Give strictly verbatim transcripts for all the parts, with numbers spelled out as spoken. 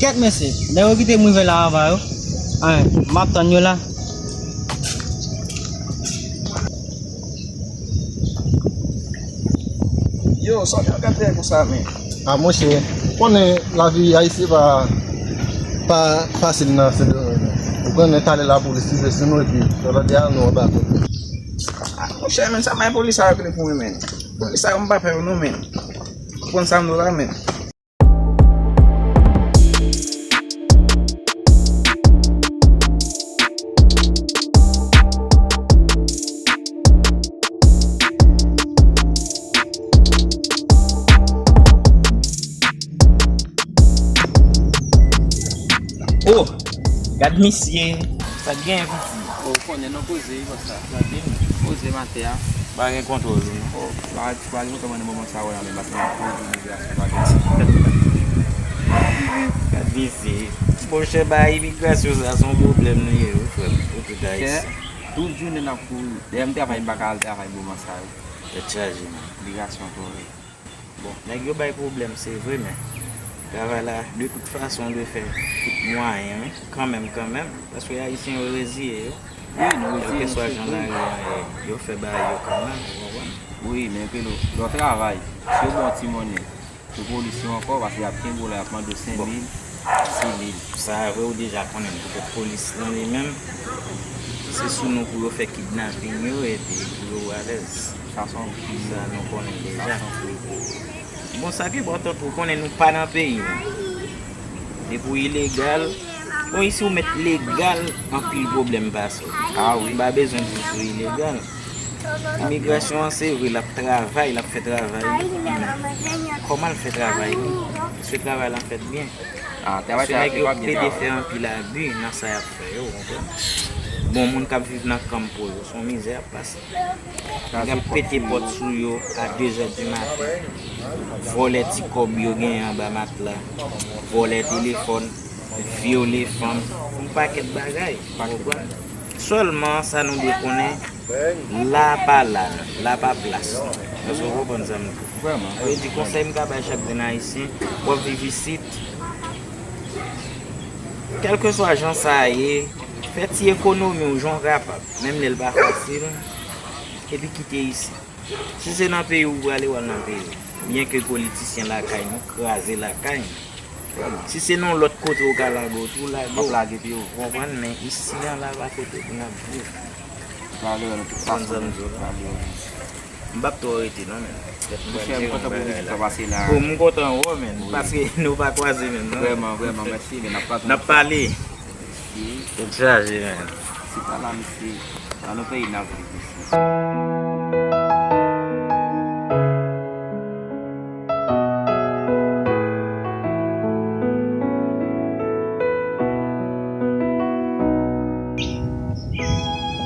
Kèt mesye, nèg yo kite m rive la anvan yo. Anyen, m ap tann yo la. Yo, sa w ap gade konsa, men? A, monchè, ou konnen lavi ayisyen pa, pa fasil nan Sendomeng. Ou konnen talè lapolis rive sou nou epi lòt lè a nou anba kòd. A, monchè, men sa bay polis sa yo kle pou mwen, men. Polis sa yo m pa pè yo non, men. Ou konn sa m di w la, men. Oh, gad misye. Sa k gen, piti? Oh, ou konnen non, koze wi, bòs la. Gade m, koze m atè a. Pa gen kontwòl wi non. Oh, pa, pa gen kontwòl nan moman sa wè la, men paske m ap koze imigrasyon pa gen. Gad misye. Monchè, ba imigrasyon sa se yon pwoblèm li ye wi, frè m, pou tout Ayisyen. Tout jounen n ap kouri. Dèyè m travay, m pa ka al travay moman sa yo. Tèt chaje, man. Imigrasyon twò rèd. Bon, nèg yo bay pwoblèm, se vre, men travay la, de tout fason, dwe fè tout mwayen, wi, kanmenm, kanmenm, paske Ayisyen yo reziye yo. Wi, nou reziye, kèlkeswa jan lari a ye, yo fè bagay yo kanmenm, ou konprann? Wi, men Pelo, lè w travay, si yo ba w ti monnen, yo polis yo ankò, paske y ap kenbe w la, y ap mande w senk mil, sis mil. Sa vre, ou deja konnen, poutèt polis lan li menm, se sou nou pou yo fè kidnaping yo, epi pou yo alèz. Sa se yon, sa nou konnen deja. Bon, sa ki enpòtan pou w konnen, nou pa nan peyi nou. Depi w ilegal, bon, isi ou mèt legal, anpil pwoblèm pase w. A wi. M pa bezwen di w si w ilegal. Imigrasyon an, se vre, l ap travay, l ap fè travay li. Men kòman l fè travay li? Èske travay la fèt byen? A, travay sa yo fè pa byen. Paske nèg yo plede fè anpil abi nan sa y ap fè yo, ou konprann? Bon, moun k ap viv nan kanpo yo, se yon mizè y ap pase. Nèg ap pete pòt sou yo a dezè di maten. Vòlè ti kòb yo genyen anba matla. Vòlè telefòn, vyole fanm, yon pakèt bagay, ou konprann? Sèlman sa nou dwe konnen, la pa la, la pa plas nou. Èske w konprann sa m di? Vrèman. Sa vle di konsèy m ka bay chak grenn ayisyen, w ap viv isit, kèlkeswa jan sa ye, fè ti ekonomi w jan w kapab, menm lè l pa fasil, epi kite isit. Si se nan peyi w prale, w al nan peyi w. Byenke politisyen lakay nou kraze lakay nou. Si se nan yon lòt kote w ka lage w tou, lage w. W ap lage pye w. Ou konprann, men isi an la pa kote pou n ap viv. Prale wè nan tout fason. Konprann sa m di w la? Prale wè. M p ap twò rete non, men. Monchè, m kontan pou nou pase la. Oh, m kontan wè w, men. Wi. Paske nou pa kwaze menm non. Vrèman, vrèman, mèsi, men n ap pase. N ap pale. Tèt chaje, men. Se pa la, mesye. Nan nou peyi n ap viv, mesye.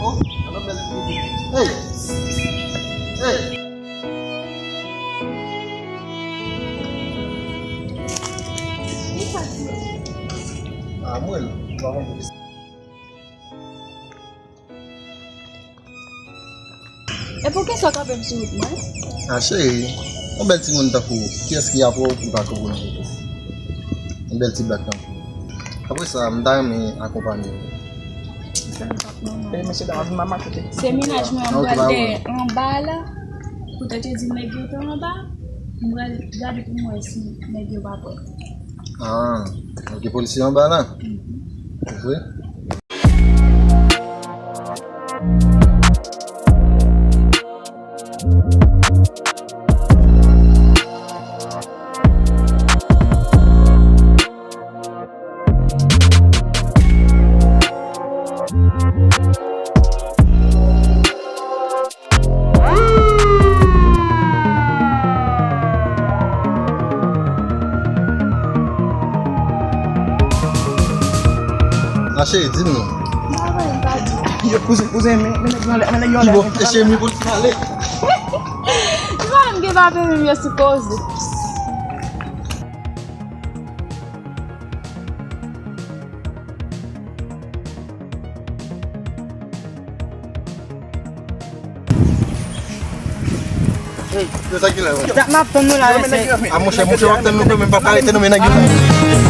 Oh, an bèl ti bebe. Hey! Hey! Ah, mwen, pa konn. E pou kisa w kanpe m sou wout mwen? Ah, cheri, yon bèl timoun tankou ou, kiyès ki apre w pou l pa kanpe nan wout ou? Yon bèl ti blak tankou ou. Apre sa, m ta renmen akonpanye w. Sa m p ap manman. E, mesye dam ap vin mache. Se mennaj mwen an, m pral dèyè anba la. Poutèt yo di nèg yo te anba, m pral gade pou m wè si nèg yo pa pran. Ah, ok, polisye anba la? Mhm. Ou vre? Ah, cheri, di m non. M pa konn, m pa di. Yo, kouzen, kouzen, men, men nèg yo anlè, men nèg yo anlè. Ki bò? E chemi pou l pale. Li pa menm gen papye, menm yo sou koze. Hey, yo, sa ki la, yo? M ap tann nou la, mesye. A, monchè, monchè, w ap tann nou, men m p ap ka rete non, men nèg yo.